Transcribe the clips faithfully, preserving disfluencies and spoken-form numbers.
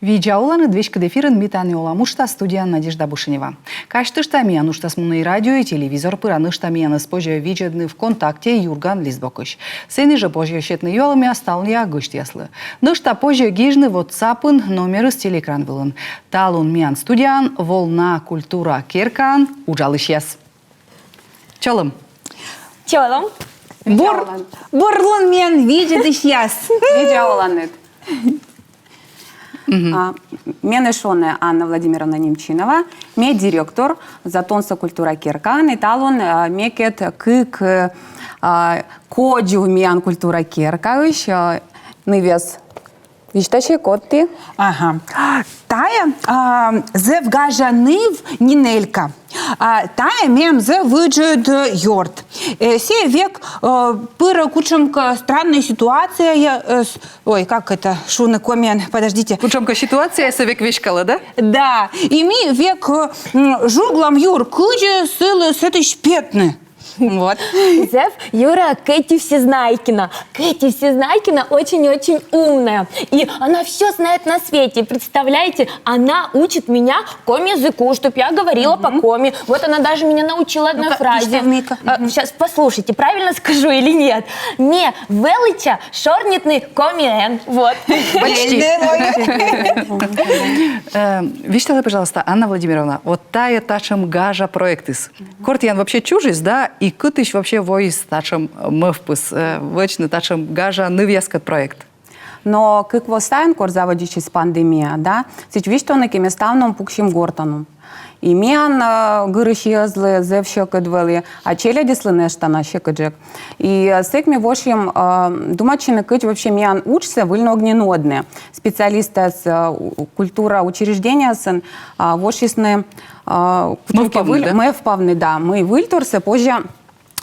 Видза оланныд! Веськыд эфирын «Ми тані олам» уджтас, студияын Надежда Бушенева. Казьтышта, миян уджтас мунӧ и радио, и телевизор пыр, а нӧшта миянӧс позьӧ видзӧдны ВКонтакте «Юрган» лист бокысь. Сэні жӧ позьӧ сетны юалӧмъяс талунъя гӧсьтъяслы. Нӧшта позьӧ гижны WhatsApp-ын, номерыс телеэкран вылын. Талун миян студияын «Волна» культура керкаын уджалысьяс. Чолӧм. Чолӧм. Бур, бур лун, миян видзӧдысьяс. Видза оланныд. А, менӧ шуӧны Анна Владимировна Немчинова, ме директор «Затонса» культура керкаын, и талун, а, мекӧд кык, а, кодзув миян культура керкаысь, а, нывъяс. Висьтасьӧй, код ті. Ага. Тайӧ, а, зэв гажа ныв, Нинелька. А, тайӧ мем зэв ыджыд, э, ёрт. Э, сійӧ век, э, пырӧ кутшӧмкӧ страннӧй ситуацияяс, э, с-, ой, как это шуны комиӧн, подождите. Кутшӧмкӧ ситуацияясӧ век веськалӧ, да? Да. И ми век, э, м, жуглам юр, кыдзи сылы сэтысь петны. Вот. Зэв юрӧ Кэти Всезнайкина. Кэти Всезнайкина очень-очень умная. И она все знает на свете. Представляете, она учит меня коми языку, чтоб я говорила по-коми. Вот она даже меня научила одной фразе. Сейчас послушайте, правильно скажу или нет. Ме велӧдча сёрнитны комиӧн. Вот. Почти. Э, висьталӧй, пожалуйста, Анна Владимировна, вот тайӧ татшӧм гажа проектыс. Кор тіян вообще чужис, да, и кытысь вообще воис татшӧм мӧвпыс, э, вӧчны татшӧм гажа нывъяскӧд проект? Но кык во сайын, кор заводитчис пандемия, да, сідз висьтооны кӧ, ми ставным пуксим гортанум. И миян, э, гырысьяслы зэв сьӧкыд вӧлі, а челядьыслы нӧшта на сьӧкыдджык. И, э, сэк ми вошим, э, думайтчыны, кыдз вообще миян уджсӧ выль ног нин нуӧдны. Специалистъяс, э, у-, культура учреждениеясын, а, вошисны, а, кутшӧмкӧ мӧвпавны, выль-, да? Мӧвпавны, да. Мый выльторсӧ позьӧ,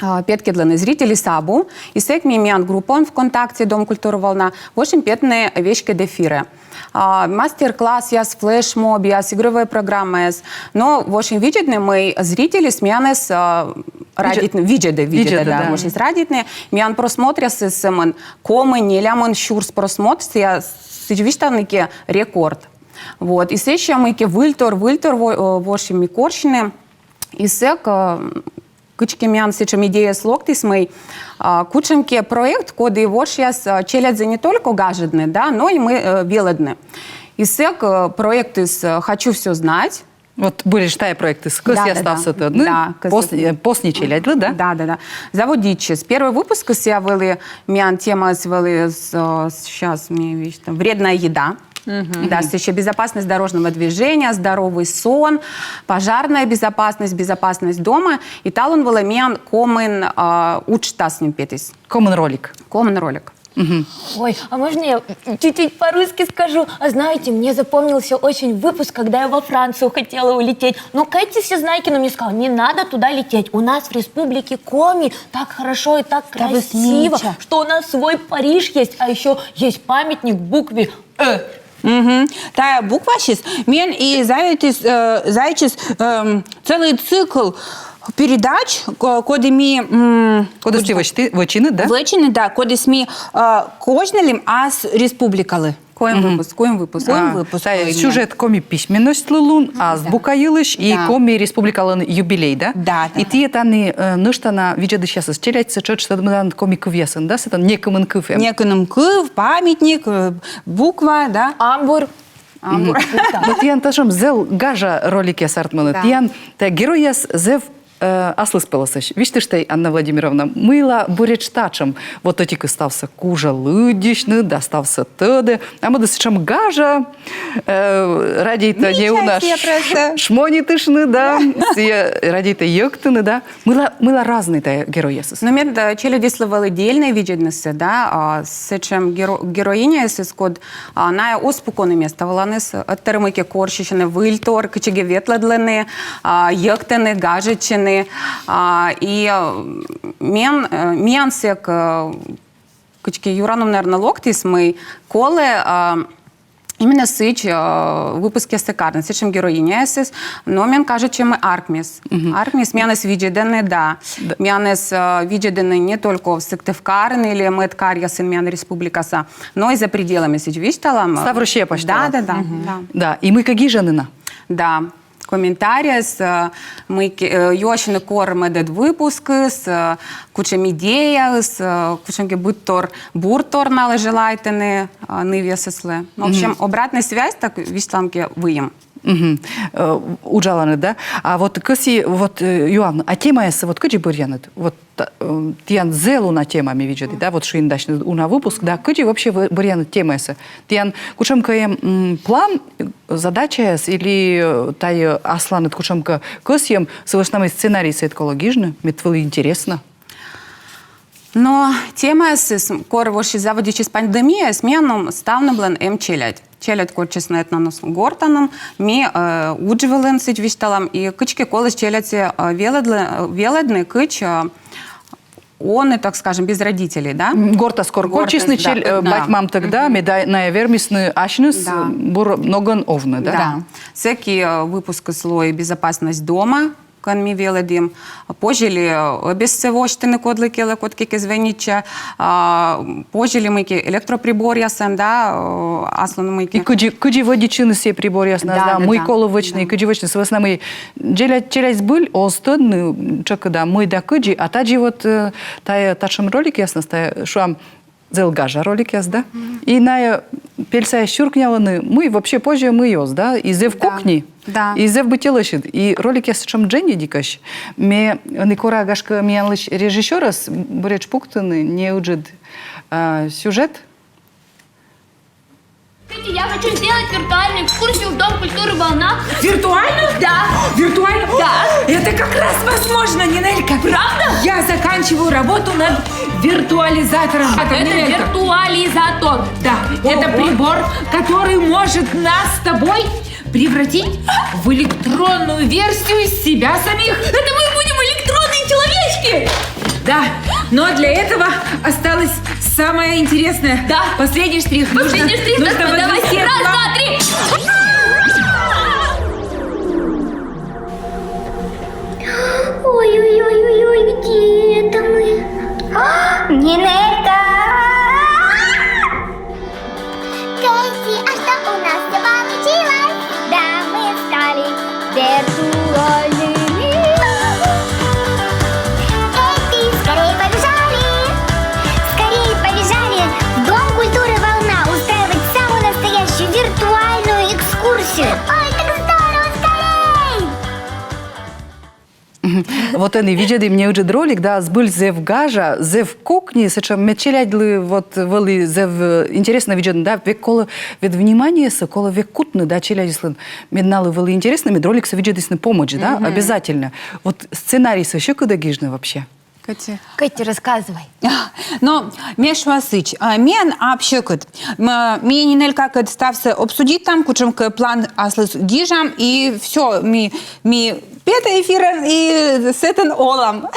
а, петкӧдлыны, зрительыс абу. И сэк ми миян группаын ВКонтакте «Дом культуры Волна» вошим петны веськыд эфирӧ. А, мастер-классъяс, флешмобъяс, игровӧй программаяс. Но вошим видзӧдны, мый зрительыс миянӧс, а, радейтӧ, видзӧдӧ, видзӧдӧ, да, да. Вошис радейтны. Миян просмотръясыс сӧмын коми нелямын сюрс просмотр, сійӧ, сідз висьтавны кӧ, рекорд. Вот. И сэсся мыйкӧ выльтор, выльтор во-, э, вошим ми корсьны. И сэк, э, кыдзкӧ миян сэтшӧм идеяыс локтіс, мый, а, кутшӧмкӧ проект, коді вошъяс, а, челядьзӧ не только гажӧдны, да, но и мый, э, велӧдны. И сэк, э, проектыс, э, «Хочу всё знать». Вот буретш тайӧ проектыс, кӧсъя ставсӧ тӧдны, да, да, да. Да, кӧсъя. Пос-, э, посни челядьлы, да? Да, да, да. Заводитчис. Первый выпускыс сійӧ вӧлі, миян темаыс вӧлі, э, с-, сейчас ми висьтам, «Вредная еда». Да, сэсся безопасность дорожного движения, здоровый сон, пожарная безопасность, безопасность дома. И талун вӧлі миян комын, а, уджтас нин петіс. Комын ролик. Комын ролик. Ой, а можно я чуть-чуть по-русски скажу? А знаете, мне запомнился очень выпуск, когда я во Францию хотела улететь. Но Кэти Всезнайкина мне сказала: «Не надо туда лететь. У нас в республике Коми так хорошо и так красиво, что у нас свой Париж есть, а еще есть памятник букве Э». Мгм. Тайӧ буквасьыс мен и заводитіс, э, заводитчис, эм, целый цикл передач, ко-, коді ми, м, кодӧс ті вӧчи-, вӧчинныд, да? Вӧчинны, да, кодӧс ми, э, козьнылім ас республикалы. Куим выпуск, куим выпуск. Куим выпуск. Тайӧ сюжет коми письменностьлы лун, азбука йылысь и Коми Республикалӧн юбилей, да? Да, да. И ті тані, э, нӧшта на видзӧдысьясӧс, челядьсӧ тшӧтш тӧдмӧдан коми кывъясын, да? Сэтӧн некымын кыв эм. Некымын кыв, памятник, э, буква, да? Амбур. Амбур. Но тіян татшӧм зэв гажа роликъяс артмӧны. Да. Тіян тайӧ геройяс зэв, э, аслыспӧлӧсӧсь. Висьтышт тай, Анна Владимировна, мыйла буретш татшӧм? Вот ӧтикыс ставсӧ кужӧ лыддьысьны да ставсӧ тӧдӧ. А мӧдыс сэтшӧм гажа, э, радейтӧ неуна ш-, шмонитыштны, да? Сійӧ радейтӧ йӧктыны, да? Мыйла, мыйла разнӧй тайӧ геройясыс? Но мед, э, челядьыслы вӧлі дельнӧй видзӧднысӧ, да, а, сэтшӧм геро-, героиняясыс, код, а, найӧ оз пуконы места выланыс, ӧтарӧ мыйкӧ корсьысьӧны, выльтор кытчӧкӧ ветлӧдлӧны, а, йӧктӧны, гажӧдчӧны, а, и, э, мен, э, миян сэк, э, кыдзкӧ юраным, наверно, локтіс, мый колӧ, а, именно сідз, э, выпускъяссӧ карны, сэтшӧм героиняясыс, но мен кажитчӧ, мый артмис. Артмис, миянӧс видзӧдӧны, да. Миянӧс, э, видзӧдӧны не только в Сыктывкарын или мӧд каръясын миян республикаса, но и за пределами, сідз висьталам. Став Россия пасьтала. Да, да, да, да. Да, и мыйкӧ гижӧны на. Да. Комментарийяс, э, мыйкӧ, э, юасьӧны, кор мӧдӧд выпускыс, э, кутшӧм идеяыс, э, кутшӧмкӧ быдтор, буртор налы желайтӧны, э, нывъясыслы. Ну, в общем, обратнӧй связь, так висьталам кӧ, выйым. Мгм. Э, уджаланныд, да? А вот кӧсйи, вот, э, юавны, а темаяссӧ вот кыдзи бӧръянныд? Вот та-, э, тіян зэв уна тема, ме видзӧді, да? Вот шуин дасьны уна выпуск, да? Кыдзи вообще вы-, бӧръянныд темаяссӧ? Тіян кутшӧмкӧ эм, м, план, э, задачаяс или, э, тайӧ асланыд кутшӧмкӧ кӧсйӧм, сы вӧсна мый сценарийсӧ колӧ гижны, мед вӧлі интереснӧ? Но темаясыс, кор вообще заводитчис пандемияыс, миян ставныблӧн эм челядь. Челядь кольччис на этнонос гортаным, ми, э, удж вылын, сідз висьталам, и кыдзкӧ коліс челядьсӧ, э, велӧдлы-, э, велӧдны, кыдз, э, овны, так скажем, без родителей, да? М, гортас кор кольччисны, да, чель-, э, да, бать-мамтӧг, да, мед найӧ вермисны асьныс, да, э, бур ногӧн овны, да? Да. Сэки, э, выпускыс лои «Безопасность дома», кӧн ми велӧдім. Позьӧ ли, э, ӧбессӧ восьтыны кодлыкӧ, кодкӧ кӧ звӧнитчӧ, а, позьӧ ли мыйкӧ электроприборъясӧн, да, э, асланым мыйкӧ. И кыдзи, кыдзи вӧдитчыны сійӧ приборъяснас, да, да, мый колӧ вӧчны, и кыдзи вӧчны, сы вӧсна мый челядь, челядь збыль оз тӧдны тшӧкыда, мый да кыдзи, а тадзи вот, э, тайӧ татшӧм роликъяснас, тайӧ, шуам, зэв гажа роликъяс, да? И найӧ пельсаяс чуркнялӧны, мый вообще позьӧ, мый оз, да? И зэв кокни, да, и зэв быттьӧ лӧсьыд. И роликъяс сэтшӧм дженьыд дикӧсь. Ме ӧні кора, гашкӧ, миянлысь режиссёрӧс буретш пуктыны неыджыд, а, сюжет. Скажите, я хочу сделать виртуальную экскурсию в Дом культуры «Волна». Виртуальную? Да. Виртуальную? Да. Это как раз возможно, Нинелька. Правда? Я заканчиваю работу над виртуализатором. Это Нинелька. Виртуализатор. Да. Ого. Это прибор, который может нас с тобой превратить в электронную версию себя самих. Это мы будем электронные человечки. Да, но для этого осталось самое интересное. Да. Последний штрих. Последний штрих. Нужно, нужно подвести. Раз, два, три. Ой-ой-ой-ой, где это мы? А, Нинелька! Кэти, а что у нас всё получилось? Да, мы стали виртуальными. Кэти, скорее побежали! Скорее побежали в Дом культуры «Волна» устраивать самую настоящую виртуальную экскурсию. Ой, так здорово, скорей! Мгм. Вот ӧні видзӧдім неыджыд ролик, да, збыль зэв гажа, зэв кокни, сэтшӧм, мед челядьлы вот вӧлі зэв, э, интереснӧ видзӧдны, да, век колӧ, вед вниманиесӧ колӧ век кутны, да, челядьыслӧн, мед налы вӧлі интереснӧ, мед роликсӧ видзӧдісны помӧдз, да, обязательно. Вот сценарийсӧ сьӧкыдӧ гижны вообще? Кэти. Кэти, рассказывай. Но ме шуа сідз, а, миян абу сьӧкыд. М, ми Нинелькакӧд ставсӧ обсудитам, кутшӧмкӧ план аслыс гижам, и всё, ми, ми петам эфирӧн, и сэтӧн олам.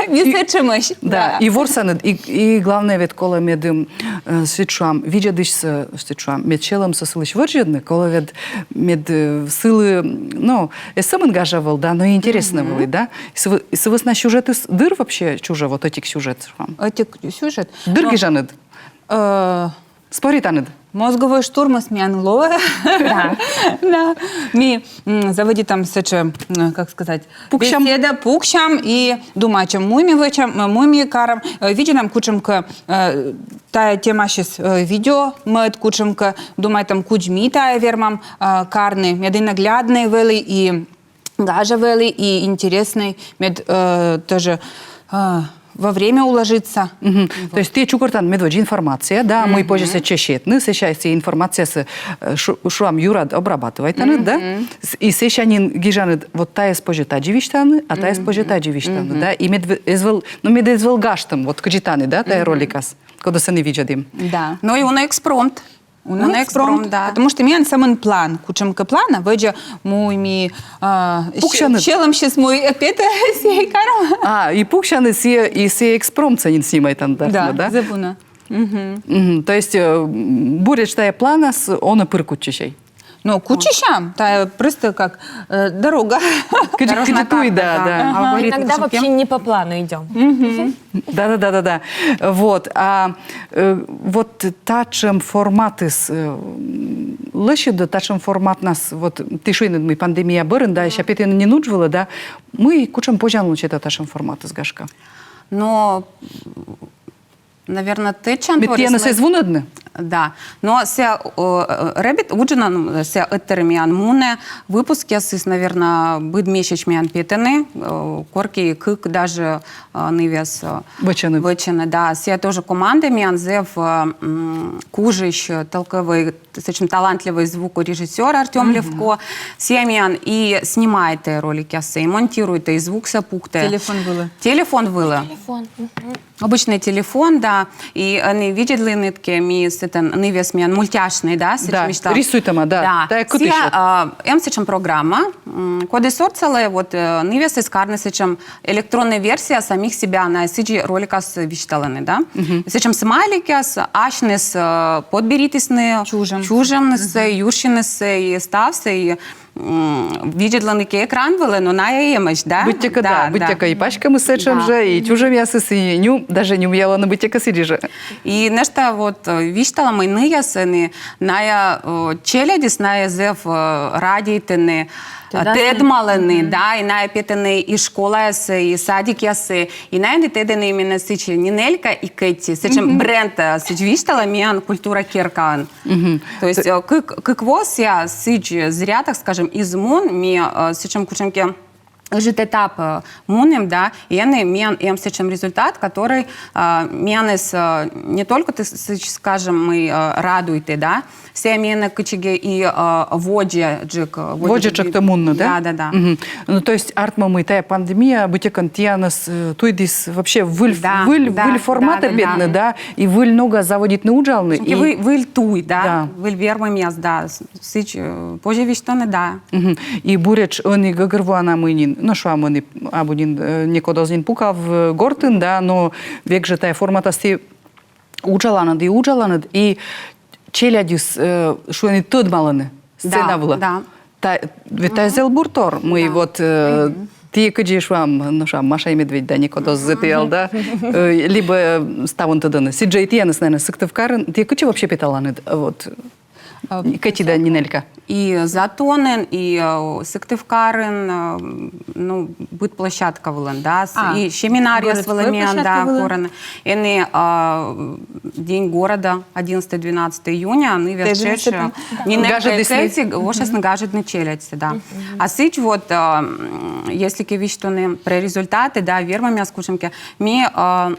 Ми сэтшӧмӧсь. Да, и ворсанныд, и, и главнӧй вед колӧ мед, м, э, сэтшӧм видзӧдысьсӧ, сэтшӧм мед сьӧлӧмсӧ сылысь вӧрзьӧдны, колӧ вед мед, э, сылы, ну, эз сӧмын гажа вӧв, да, но интереснӧ вӧв, да. Сы вӧ-, сы вӧсна сюжетыс дыр вообще чужӧ, вот ӧтик сюжет, шуам. Ӧтик сюжет. Дыр гижанныд? Э, споританныд? Мозговой штурмыс миян лоӧ. Да. Да. Ми, м, заводитам сэтшӧм, м, как сказать, пуксям. Беседа, пуксям и думайтчам, мый ми вӧчам, м, мый ми карам, э, видзӧдам кутшӧмкӧ, э, тайӧ темасьыс, э, видео, мед кутшӧмкӧ, думайтам, кыдз ми тайӧ вермам, э, карны, мед и нагляднӧй вӧлі, и гажа вӧлі, и интереснӧй, мед, э, тоже, э, во время уложиться. Мгм. Вот. То есть тэ чукӧртан медводз информация, да, мый позьӧ сэтчӧ сетны, сэсся сійӧ информациясӧ, э, шу-, шуам, юрад обрабатывайтанныд, да? С-, и сэсся нин гижанныд, вот тайӧс позьӧ тадзи висьтавны, а тайӧс позьӧ тадзи висьтавны, да? И мед в-, эз вӧл, ну, мед эз вӧл гажтӧм, вот кыдзи тані, да, тайӧ роликас, кодӧс ӧні видзӧдім. Да. Но и уна экспромт. Уна экспромт, да. Потому что миян сӧмын план, кутшӧмкӧ план, а водзӧ мый ми, а, пуксянныд. Сьӧлӧмсьыс мый, э, петӧ, сійӧ карам. А, и пуксянныд сійӧ, и сійӧ экспромтсӧ нин снимайтан, да? Да, да? Зэв уна. Мгм. То есть э, м, буретш тайӧ планас онӧ пыр кутчысьӧй? Но кутчысям, тайӧ просто как э, дорога. Кыдзи, кыдзи туй, да, да. Иногда вообще не по плану идем. Да, да, да, да, да. Вот. А э, вот татшӧм форматыс э, м, лӧсьыд, татшӧм форматнас, вот ті шуинныд, мый пандемия бӧрын, да, сэсся петӧны нин удж вылӧ, да, мый, кутшӧм позянлун сетӧ татшӧм форматыс, гашкӧ? Но наверно, тэтчан... Мед тіянӧс эз вунӧдны? Да. Но сія э, рэбит уджын, сія ӧттор миян мунӧ, выпускъясыс, наверно, быд месяц миян петӧны, э, коркӧ кык даже э, нывъяс э, вӧчӧны. Вӧчӧны, да. Сія тоже команда миян зэв э, м, кужысь, э, толковый, сэтшӧм талантливый звукорежиссёр Артём Левко. Сія миян и снимайтӧ роликъяссӧ, и монтируйтӧ, и звуксӧ пуктӧ. Телефон вылӧ. Телефон вылӧ. Телефон. Обычный телефон, да. И ӧні видзӧдлінныд кӧ, ми сэтӧн, нывъяс миян мультяшнӧй, да, сэтшӧм... Да, рисуйтӧма, да. Да. Тайӧ кытысь? Сія, а, эм сэтшӧм программа, м, кодӧс отсалӧ, вот э, нывъясӧс карны сэтшӧм электроннӧй версия самих себя, найӧ сідзи роликас висьталӧны, да. Сэтшӧм смайликъяс, асьныс э, подберитісны чужӧмнысӧ, юрсинысӧ и ставсӧ, и м, видзӧдлыны кӧ экран вылӧ, но найӧ эмӧсь, да? Быттьӧкӧ, да, быттьӧкӧ и паськӧмыс сэтшӧм жӧ, и чужӧмъясыс, и нюм, даже нюмъялӧны быттьӧкӧ сідзи жӧ. И нӧшта вот э, висьтала, мый нывъяс ӧні, найӧ э, челядьыс, найӧ зэв э, радейтӧны, э, тӧдмалӧны, да, и найӧ петӧны и школаясӧ, и садикъясӧ, и найӧ тӧдӧны именно сэтшӧм Нинелька и Кэти, сэтшӧм бренд, э, сэтшӧм висьтала миян культура керкаын. То есть э, кык, кык во сія сідз зря, так скажем, из мун, ми э, сэтшӧм кутшӧмкӧ ыджыд этап э, мунім, да, и ӧні миян эм сэтшӧм результат, который э, миянӧс э, не только, так сэтшӧм, скажем, мый э, радуйтӧ, да, сія миянӧс кытчӧкӧ и э, водзӧджык, э, водзӧджык мунны, да? Да, да, да. Ну, то есть артмӧ, мый тайӧ пандемия быттьӧкӧ тіянӧс э, туйдіс вообще выль, выль, выль форматӧ петны, да, и выль ногӧн заводитны уджалны. И выль, выль туй, да, выль вермӧмъяс, да, сідз э, позьӧ висьтавны, да. И буретш ӧні гӧгӧрвоана, мый нин, но шуам, ӧні абу нин э, некод оз нин пукав э, гортын, да, но век жӧ тайӧ форматас ті уджаланныд и уджаланныд, и челядьыс э, шуам, тӧдмалӧны сцена вылӧ. Да. Та, ведь тайӧ зэв бур тор, мый вот э, ті кыдзи, шуам, но шуам, Маша и Медведь, да, некод оз зэв тіял, да, э, либӧ э, ставным тӧдӧны. Сідз жӧ и тіянӧс, наверно, Сыктывкарын, ті кытчӧ вообще петаланныд, вот, Кэти да Нинелька? И Затонын, и э, Сыктывкарын, э, ну, быд площадка вылын, да, и семинаръяс вылын, да, корӧны. Ӧні э, День города, одиннадцатое-двенадцатое июня, нывъяс тшӧтш, э, Нинелька и Кэти вошасны гажӧдны челядьсӧ, да. А сідз вот, э, м, если кӧ висьтавны про результаты, да, вермӧмъяс кутшӧмкӧ, ми э,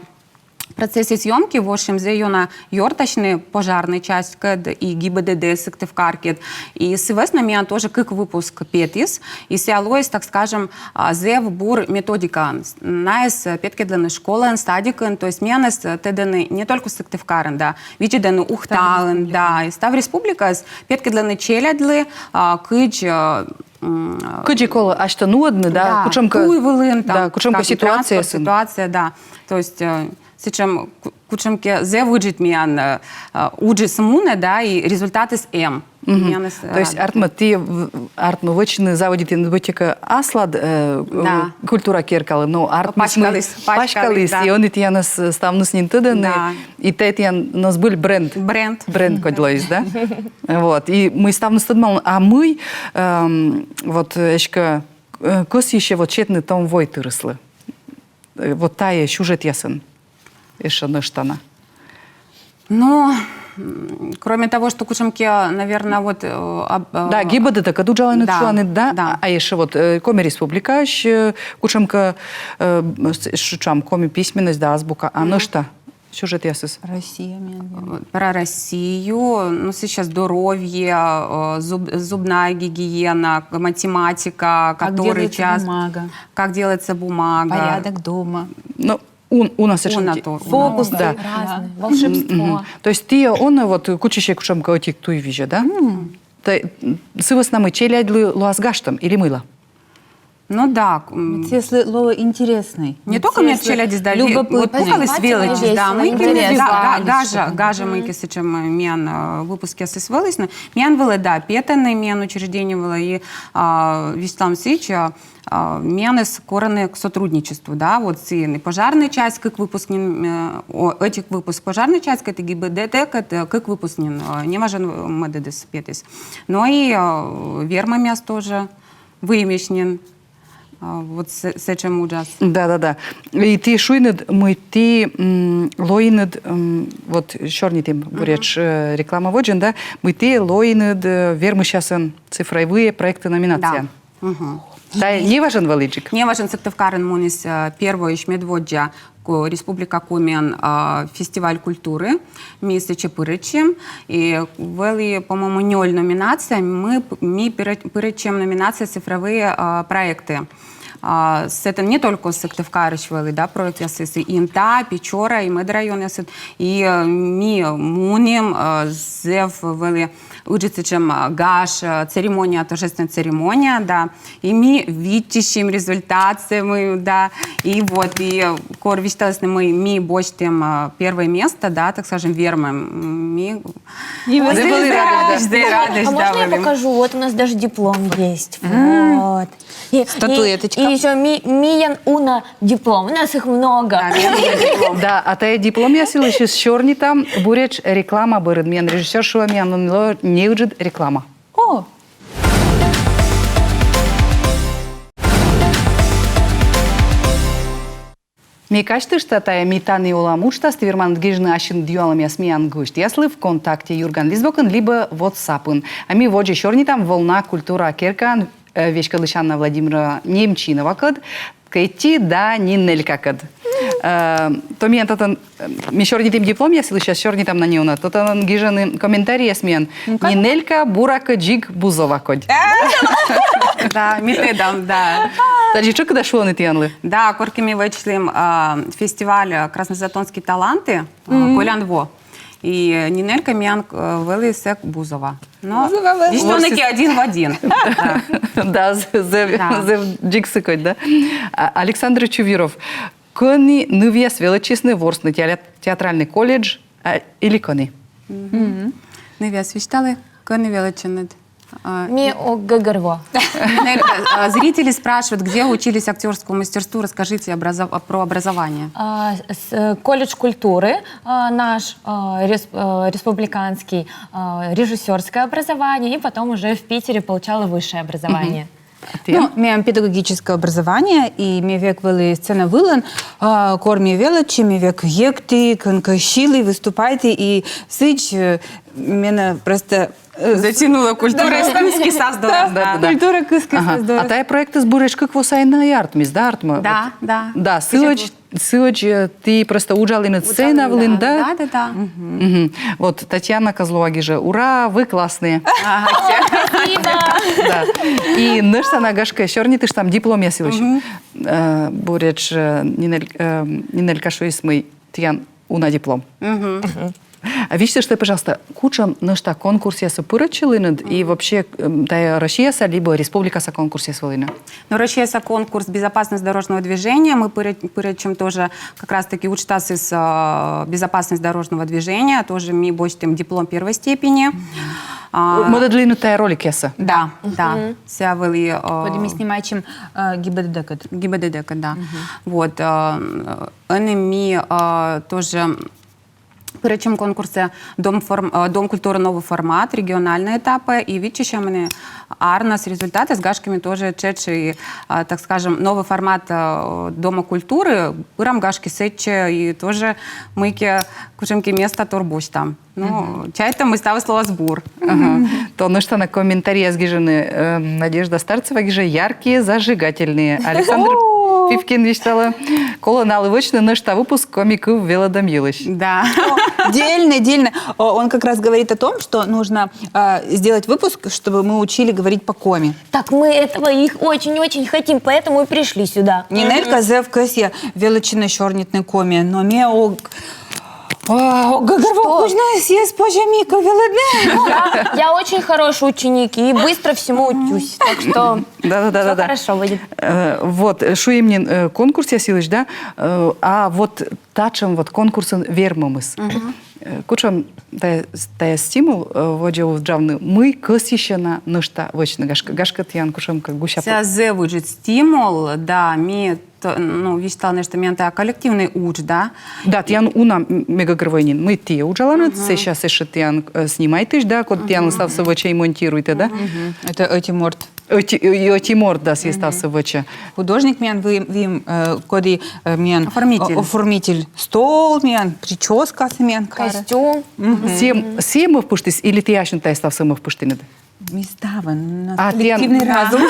процессе съёмки вошим зэв ёна ёртасьны пожарнӧй частькӧд и ГИБДД Сыктывкаркӧд. И сы вӧсна миян тоже кык выпуск петіс. И сія лоис, так скажем, а, зэв бур методикаӧн. Найӧс э, петкӧдлӧны школаын, садикын. То есть миянӧс э, тӧдӧны не только Сыктывкарын, да, видзӧдӧны Ухтаын, да, и став республикаыс петкӧдлӧны челядьлы, а, кыдз э, м, кыдзи колӧ асьтӧ нуӧдны, да, кутшӧмкӧ туй вылын, там, да, кутшӧмкӧ ситуация, ситуация, да. То есть э, сэтшӧм ку-, кутшӧмкӧ зэв ыджыд миян э, э, уджыс мунӧ, да, и результатыс эм. Мгм. То есть артмӧ, ті в-, артмӧ вӧчны, заводитінныд быттьӧкӧ аслад э, э, культура керкалы, но артмӧ паськаліс, паськаліс, да. И ӧні тіянӧс э, ставныс нин тӧдӧны, да. И тайӧ тіян на збыль бренд. Бренд. Бренд кодь лоис, да? Вот. И мый ставныс тӧдмалӧны, а мый эм, вот э, эськӧ э, кӧсйысьӧ вот сетны том войтырыслы. Э, вот тайӧ сюжетъясӧн эшӧ нӧшта на. Ну, м, кроме того, что кутшӧмкӧ, наверное, вот... э, об- э, да, ГИБДД-кӧд уджаланныд, да, шуанныд, да? Да. А эшӧ вот э, Коми Республикаысь э, кутшӧмкӧ, э, с- шуам, коми письменность, да, азбука, а нӧшта сюжетъясыс? Россия, миян. Про Россию, ну, сейчас здоровье, э, зуб- зубная гигиена, математика, как который делается час, бумага, как делается бумага, порядок дома. Ну, ун- уна сэтшӧм. Уна тор, уна. Фокусы, да, разные, волшебство. Мгм. То есть ті онӧ вот кутчысьӧй кутшӧмкӧ ӧтик туйвизьӧ, да? Та- сы вӧсна, мый челядьлы лоас гажтӧм или мыйла? Ну да, м, Если лоӧ интересный. Не только мед челядьыс да, любопытный. Вот пукаліс велӧдчис, да, мыйкӧ, да, гажа, гажа мыйкӧ сэтшӧм, э, миян, э, выпускъясыс вӧліны. Миян вылӧ, да, петӧны, миян учреждение вылӧ и, а, висьталам сідз, а, а, миянӧс корӧны к сотрудничеству, да, вот сійӧн и пожарный часть кык выпуск нин, э, о, ӧтик выпуск пожарный частькӧд и ГИБДД-кӧд, э, кык выпуск нин, э, неважӧн мӧдӧдыс петіс. Но и, э, вермӧмъяс тоже выйым нин. А, вот сэ-, сэтшӧм уджас. Да, да, да. И ті шуинныд, мый ті, м, лоинныд, м, вот сёрнитім буретш, э, реклама водзын, да, мый ті лоинныд, э, вермысьясӧн цифровые проекты номинация. Да. Мгм. Тайӧ неважӧн вӧлі дзик? Неважӧн. Сыктывкарын муніс, э, первойысь медводдза ко-, Республика Комиын, а, фестиваль культуры. Ми сэтчӧ пырӧдчим. И вӧлі, по-моему, нёль номинация. Мы п-, ми пырӧ-, пырӧдчим номинация «Цифровые, а, проекты». А, сэтӧн не только Сыктывкарысь вӧлі, да, проектъясыс, и Инта, Печора, и мӧд районъясысь. И, э, ми мунім, э, зэв вӧлі ыджыд сэтшӧм, а, гаж, а, церемония, торжественная церемония, да. И ми виччысим результатсӧ, мый, да. И вот, и, э, кор висьталісны, мый ми босьтім, а, первое место, да, так скажем, вермӧм, ми... И вы Зэв радость, зэв радость, А да, можно я вӧлі. Покажу? Вот у нас даже диплом есть. Вот. И, Статуэточка. И, еще ми, миян уна диплом. У нас их много. Да, миян уна диплом. Да, а тайӧ дипломъяс йылысь сёрнитам буретш реклама бӧрын. Миян режиссёр шуӧ, миянлы лоӧ неыджыд реклама. О, Ме казьтышта, тайӧ «Ми тані олам» уджтас ті верманныд гижны ассьыныд юалӧмъяс миян гӧсьтъяслы ВКонтакте «Юрган» лист бокын либӧ WhatsApp-ын. А ми водзӧ сёрнитам «Волна» культура керкаын, э, веськӧдлысь Анна Владимировна Немчиновакӧд, Кэти да Нинелькакӧд. Э, то миян татӧн, э, ми сёрнитім дипломъяс йылысь, сёрнитам на неуна. То татӧн гижӧны комментарийяс миян. Нинелька, буракӧ дзик бузова кодь. Да, ми тӧдам, да. Тадзи тшӧкыда шуӧны тіянлы. Да, коркӧ ми вӧчлім, а, фестиваль, а, «Краснозатонские таланты», а, «Колян во». И Нинелька миян, э, вӧлі сэк бузова. Но висьталӧны ки один в один. Да. Да, з- зэв, Да. зэв дзик сыкӧд, да. А, Александр Чувьюров. Кӧні нывъяс велӧдчисны ворсны теа-, театральный колледж, а, или кӧні? Нывъяс, висьталӧй, кӧні велӧдчинныд. А, Ми ог гӧгӧрво. Нинелька, а, зрители спрашивают, где учились актёрскому мастерству, расскажите образов-, про образование. А, с- э, колледж культуры, а, наш, а, рес- э, республиканский, а, режиссерское образование, и потом уже в Питере получала высшее образование. Тіян? Ну, миян педагогическое образование, и ме век вӧлі сцена вылын, а, кор ме велӧдчи, ме век йӧкті, кӧнкӧ сьылі, выступайті, и сідз, э, менӧ просто, э, Затянула культура, искусство, да. Да, да, да. Культура кыскис. Ага. А тайӧ проектыс буретш кык во сайын ӧд артмис, да, артмӧ? Да, да. Да, сідз, сідз, э, ті просто уджалінныд сцена вылын, да? Да, да, да. Мгм. Вот, Татьяна Козлова гижӧ: «Ура, вы классные». Ага, Да. И нӧшта на, гашкӧ, сёрнитыштам дипломъяс йылысь. Э, буретш, э, Нинель-, э, Нинелька шуис, мый тіян уна диплом. А висьтышт, пожалуйста, кутшӧм нӧшта конкурсъясӧ пырӧдчылінныд и вообще, эм, тайӧ Россияса либӧ республикаса конкурсъяс вӧліны? Ну, Россияса конкурс «Безопасность дорожного движения». Мы пырӧ-, пырӧдчим тоже как раз-таки уджтасыс, э, «Безопасность дорожного движения». Тоже ми босьтім диплом первой степени. А, Мӧдӧдлінныд тайӧ роликъяссӧ? Да, да. Сійӧ вӧлі, э, Коді ми снимайтчим, э, ГИБДД-кӧд. ГИБДД-кӧд, да. Вот, э, ӧні ми, э, тоже пырӧдчим конкурсӧ «Дом форм-», э, «Дом культуры — новый формат», региональные этапы, и виччысям ӧні арнас результатыс, гашкӧ, ми тоже тшӧтш и, э, так скажем, новый формат, э, Дома культуры, пырам, гашкӧ, сэтчӧ, и тоже мыйкӧ кутшӧмкӧ местатор босьтам. Ну, чайтам, мый ставыс лоас бур. Ага. То нӧшта на комментарийяс гижӧны, э, Надежда Старцева гижӧ: «Яркие, зажигательные». Александр Пивкин висьталӧ: «Колӧ налы вӧчны нӧшта выпуск коми кыв велӧдӧм йылысь». Да. Дельно, дельно. О, он как раз говорит о том, что нужно, а, сделать выпуск, чтобы мы учили говорить по-коми. Так мы этого их очень-очень хотим, поэтому и пришли сюда. Нинелька зэв кӧсйӧ велӧдчыны сёрнитны коми, но ме ог А, Гагар, Что? Кузьна, съезд позже Мика, велодне. Я, я очень хороший ученик и быстро всему учусь. Так что Да-да-да. всё да. хорошо будет. Э, Вот, э, шуим нин, э, конкурсъяс йылысь, да? Э, А вот татшӧм вот конкурсын вермӧмыс. Э, Кутшӧм тая, тая стимул, э, водзӧ уджавны, мый кӧсйысьӧ на нӧшта вӧчны, гашкӧ, гашкӧ тіян кутшӧмкӧ гуся пӧ- Сійӧ зэв ыджыд стимул, да, ми, т- ну, висьтала нӧшта, миян тая коллективный удж, да. Да, тіян уна м- мега гӧгӧрвоӧ нин, мый ті уджаланныд, сэсся сэсся тіян э, снимайтысь, да, код тіян ставсӧ вӧчӧ и монтируйтӧ, да? Это ӧти морт. Ӧти, ӧти морт, да, сійӧ ставсӧ вӧчӧ. Художник миян выйым, выйым, э, коді э, миян Оформитель. э, оформитель. Стол миян, прическасӧ миян карӧ. Костюм. Сійӧ, сійӧ мӧвпыштіс, или ті асьныд тая ставсӧ мӧвпыштінныд? Ми ставӧн, у нас А, тіян- коллективный разум.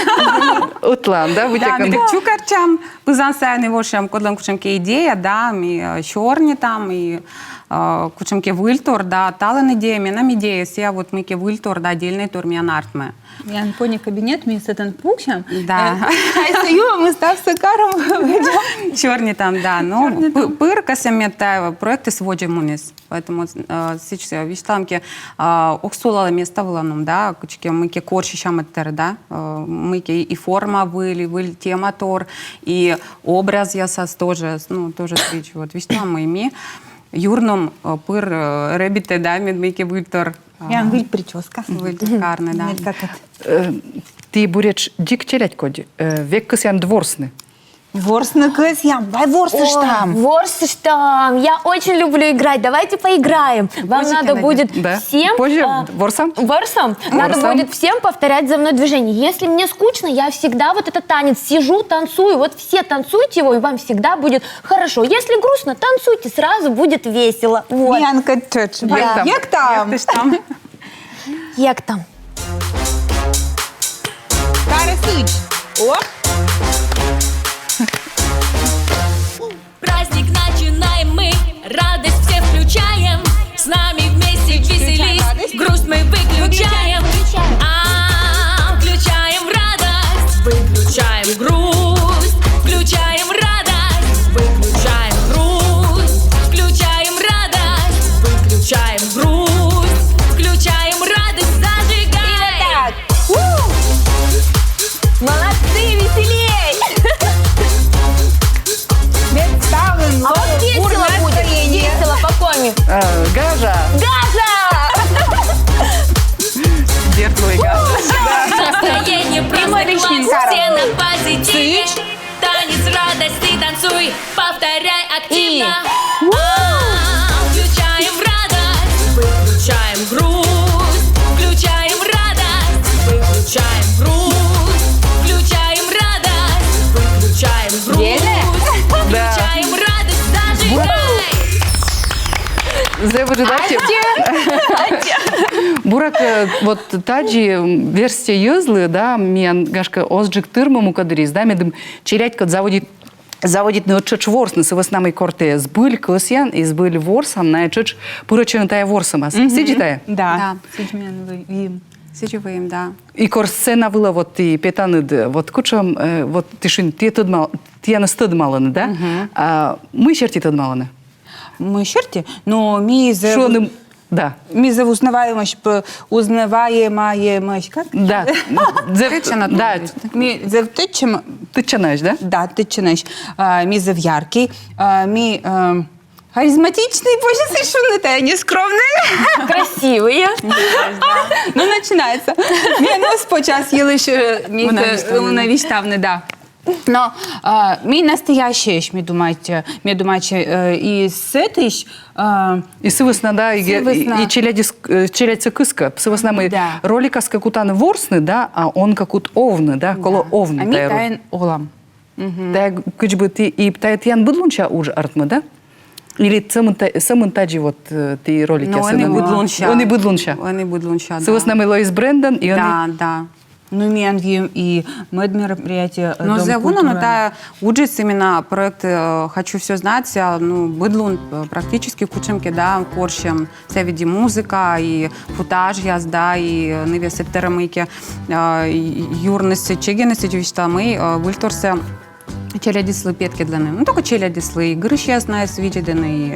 Ӧтлаын, да, Да, ми вытекын. так чукӧртчам, пызан сайын и вӧчам, кодлӧн кутшӧмкӧ идея, да, ми э, сёрнитам, и э, кутшӧмкӧ выльтор, да, талун идея, менам идея, сійӧ вот мыйкӧ выльтор, да, отдельнӧй тор миян артмӧ. Миян пони кабинет, ми сэтӧн пуксям. Да. Э, Кайсӧ юӧм, ми ставсӧ карӧм. Сёрнитам, да. Ну, пы- пыр кӧсъям, мед тая проектыс водзӧ муніс. Поэтому э, сідз висьталам кӧ, э, ог сулалӧ места вылын, да, кутшӧмкӧ мыйкӧ корсьысям ӧтар, да, э, мыйкӧ и форма выль, и выль тема тор, и образъясас тоже, ну, тоже сідз. Вот висьталам, и ми юрнам э, пыр э, рэббитӧ, да, мед мыйкӧ выльтор. Миян выль прическа. Выльтор карны, да. Мелькатӧд. Э, Ті буретш дзик челядь кодь, э, век кӧсъянныд ворсны. Ворсны кӧсъям, вай ворсыштам. Ворсыштам. Я очень люблю играть. Давайте поиграем. Вам Позже надо тогда. Будет Да. всем... Позже а, ворсам? Ворсам. Надо Ворсам. Будет всем повторять за мной движение. Если мне скучно, я всегда вот этот танец сижу, танцую. Вот все танцуйте его, и вам всегда будет хорошо. Если грустно, танцуйте, сразу будет весело. Вот. Миян кӧть тшӧтш. Ектам. Ектам. Як там? Карӧ сідз. О. Праздник начинаем мы, радость все включаем. С нами вместе веселись, грусть мы выключаем. А, включаем радость, выключаем грусть. Включаем радость, выключаем грусть. Включаем радость, выключаем грусть. Включаем радость, зажигай. Молодцы, веселей! Представлен. А вот весело будет, весело по коми. Э, Гажа! Гажа! Дерт мой, Гажа! Настроение просто класс, все на позитиве. Танец радости танцуй, повторяй активно. А, включаем радость, выключаем грусть. Включаем радость, выключаем грусть. Включаем радость, выключаем грусть. Включаем радость, зажигай. Зэв ыджыд аттьӧ. Буракӧ, э, вот тадзи верстьӧ йӧзлы, да, миян, гашкӧ, оз дзик тырмы мукӧддырйиыс, да, медым челядькӧд заводит заводитны ӧттшӧтш ворсны, сы вӧсна мый кор тэ збыль кӧсъян и збыль ворсан, найӧ тшӧтш пырӧдчӧны тая ворсӧмас. Сідзи тая? Да. Сідз миян выйым. Сідзи выйым, да. И кор сцена вылӧ вот ті петанныд, вот кутшӧм, э, вот ті шуин, ті тӧдмал, тіянӧс тӧдмалӧны, да? А мый серти тӧдмалӧны? Мый серти? Но ми зэв... Шуӧны, да. Ми зэв узнаваемӧсь, п- узнаваемӧсь, как? Да. Зэв- Тэтчана да. тӧдмалӧны. Ми зэв тэтчӧм, Тэтчанаӧсь, да? да, тэтчӧмӧсь. А, ми зэв яркий, а, ми э, харизматичный, позьӧ сідз шуны, тая нескромный. Красивые. Ну, начинается. Ми, ну, спочатка йылысь, э, ми Уна э, висьтавны. Уна висьтавны, да. Но а, ми настоящийӧсь, ми думайтчам, ми думайтчам, э, и сэтысь, а, И сы вӧсна, да, и, Сы вӧсна. И челядьыс, э, челядьсӧ кыскӧ. Сы вӧсна мый Да. роликас кӧ кутан ворсны, да, а он кӧ кут овны, да, колӧ овны. А ми Тая ро- таӧн олам. Тая кыдз бы ті, и тая тіян быд лунся удж артмӧ, да? Или сӧмын та- сӧмын тадзи вот э, ті роликъясӧн? Но ӧні быд лунся. Ӧні быд лунся. Ӧні быд лунся, да. Сы вӧсна мый лоис брендӧн, и ӧні... Да, да. Ну, миян выйым и мӧд мероприятие, э, Но Дом зэв уна, культуры. но тая уджыс именно проект э, «Хочу всё знать», а, ну, быд лун э, практически кутшӧмкӧ, да, корсям. Сійӧ ведь и музыка, и футажъяс, да, и э, нывъяс этӧ мыйкӧ э, и- юрныс, чегиныс, сідз висьтала, мый э, выльторсӧ челядьыслы петкӧдлыны. Ну, только челядьыслы, и гырысьяс найӧс видзӧдӧны, и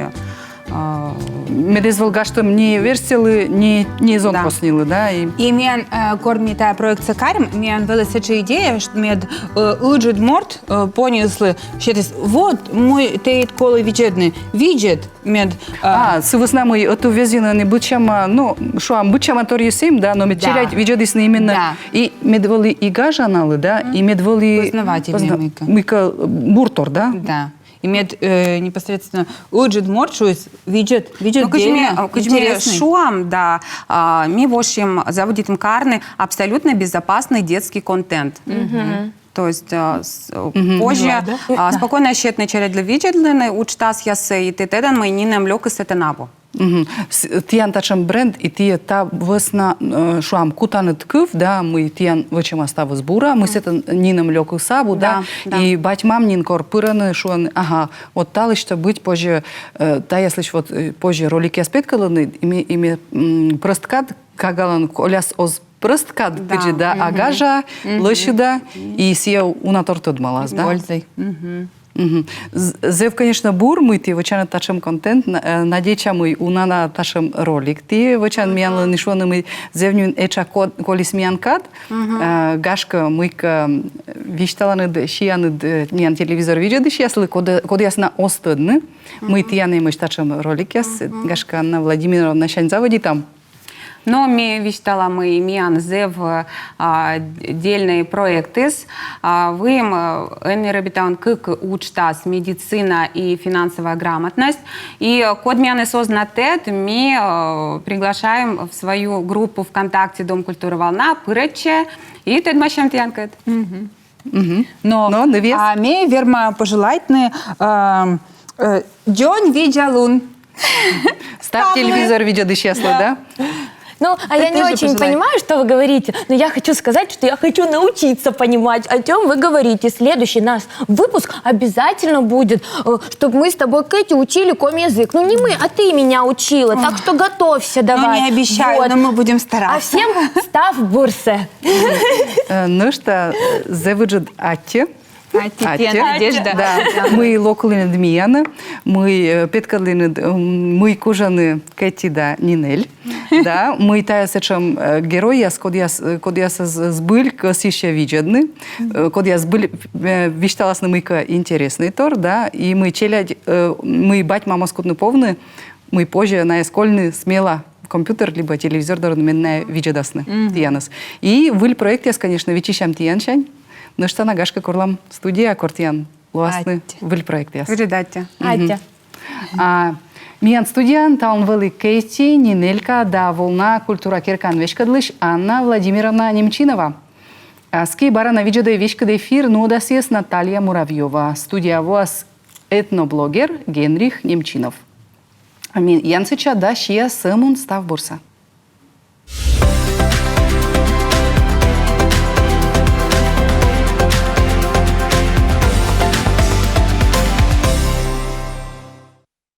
э, А, мед эз вӧл гажтӧм ни верстьӧлы, ни, ни зонкоснилы, да, и... И миян, э, кор ми тайӧ проектсӧ карим, миян вӧлі сэтшӧм идея, што мед, э, ыджыд морт, э, поньыслы сетіс, вот, мый тэд колӧ видзӧдны, видзӧд, мед, э, А, сы вӧсна мый ӧтуввезйын ӧні быдсяма, ну, шуам, быдсяма торйыс эм, да, но мед Да. челядь видзӧдісны именно. Да. И мед вӧлі и гажа налы, да, и мед вӧлі... Познавательнӧй мыйкӧ. Мыйкӧ бур тор, да? Да. И мед, э, непосредственно ыджыд морт шуис, видзӧд, видзӧд. Ну, кыдз ми, дельно, кыдз ми интереснӧй. Шуам, да, а, ми вӧчим, заводитім карны абсолютно безопасный детский контент. То есть, а, с- позже, а, спокойно сетны челядьлы видзӧдлыны уджтасъяссӧ, и тэ тӧдан, мый нинӧм лёкыс сэтӧн абу. Мгм. С- Тіян татшӧм бренд, и тіян та вӧсна, э, шуам, кутанныд кыв, да, мый тіян вӧчӧма ставыс бура, мый сэтӧн нинӧм лёкыс абу, да, Да, да. И бать-мам нин кор пырӧны, шуӧны, ага, вот та лысьтӧ быть позьӧ, э, таяслысь вот, э, позьӧ роликъяс петкӧдлыны, и ме, и ме, м, прӧст кад кагалан, коляс оз прӧст кад, Да. Кыдзи, да, а гажа, лӧсьыда, и сійӧ уна тор тӧдмалас, да? Пользой. Мгм. З- Зэв, конечно, бур, мый ті вӧчанныд татшӧм контент, на- э, надейтча, мый уна на татшӧм ролик ті вӧчан, миянлы нин шуӧны, мый зэв нин этша ко- колис миян кад, э, гашкӧ, мыйкӧ висьталанныд, сианныд, э, миян телевизор видзӧдысьяслы, код- кодъяс на оз тӧдны, мый тіян эмӧсь татшӧм роликъяс, гашкӧ, Анна Владимировна, сянь заводитам. Но ми висьталам, мый миян зэв, а, дельнӧй проектыс. А, выйым, э, ӧні рӧбитам кык уджтас: медицина и финансовая грамотность. И, э, код миянӧс оз на тӧд, ми, э, приглашаем в свою группу ВКонтакте «Дом культуры Волна», пырӧдчӧ и тӧдмасям тіянкӧд. Мгм. Но, Но, нывъяс? А ме верма пожелайтны, эм, э, дзоньвидзалун. Став телевизор видзӧдысьяслы, да? Ну, а я не тоже очень пожелай. Понимаю, что вы говорите, но я хочу сказать, что я хочу научиться понимать, о чем вы говорите. Следующий наш выпуск обязательно будет, чтобы мы с тобой, Кэти, учили коми язык. Ну, не мы, а ты меня учила. Так что готовься давай. Ну, не обещаю, Вот. Но мы будем стараться. А всем став бурсӧ. Э, Нӧшта, э, зэв ыджыд аттьӧ. Аттьӧ, Надежда. Да. Мый локтінныд миянӧ, мый, э, петкӧдлінныд, м, мый кужӧны Кэти да Нинель. Да, мый тайӧ сэтшӧм, э, геройяс, кодъяс, э, кодъясӧс збыль кӧсйысьӧ видзӧдны, э, кодъяс збыль, э, висьталасны мыйкӧ интереснӧй тор, да, и мый челядь, э, мый бать-мам оз кутны повны, мый позьӧ найӧс кольны смела компьютер либӧ телевизор дорын, мед найӧ видзӧдасны тіянӧс. И выль проектъяс, конечно, виччысям тіянсянь. Нӧшта на, гашкӧ, корлам студияӧ, кор тіян лоасны выль проектъяс. Ыджыд аттьӧ. Аттьӧ. А миян студияын талун вӧлі Кэти, Нинелька да «Волна» культура керкаӧн веськӧдлысь Анна Владимировна Немчинова. Аски бара на видзӧдӧй веськыд эфир нуӧдасъяс Наталья Муравьёва. Студияӧ воас этноблогер Генрих Немчинов. А миянсӧ сэтчӧ да сиа сӧмын став бурсӧ.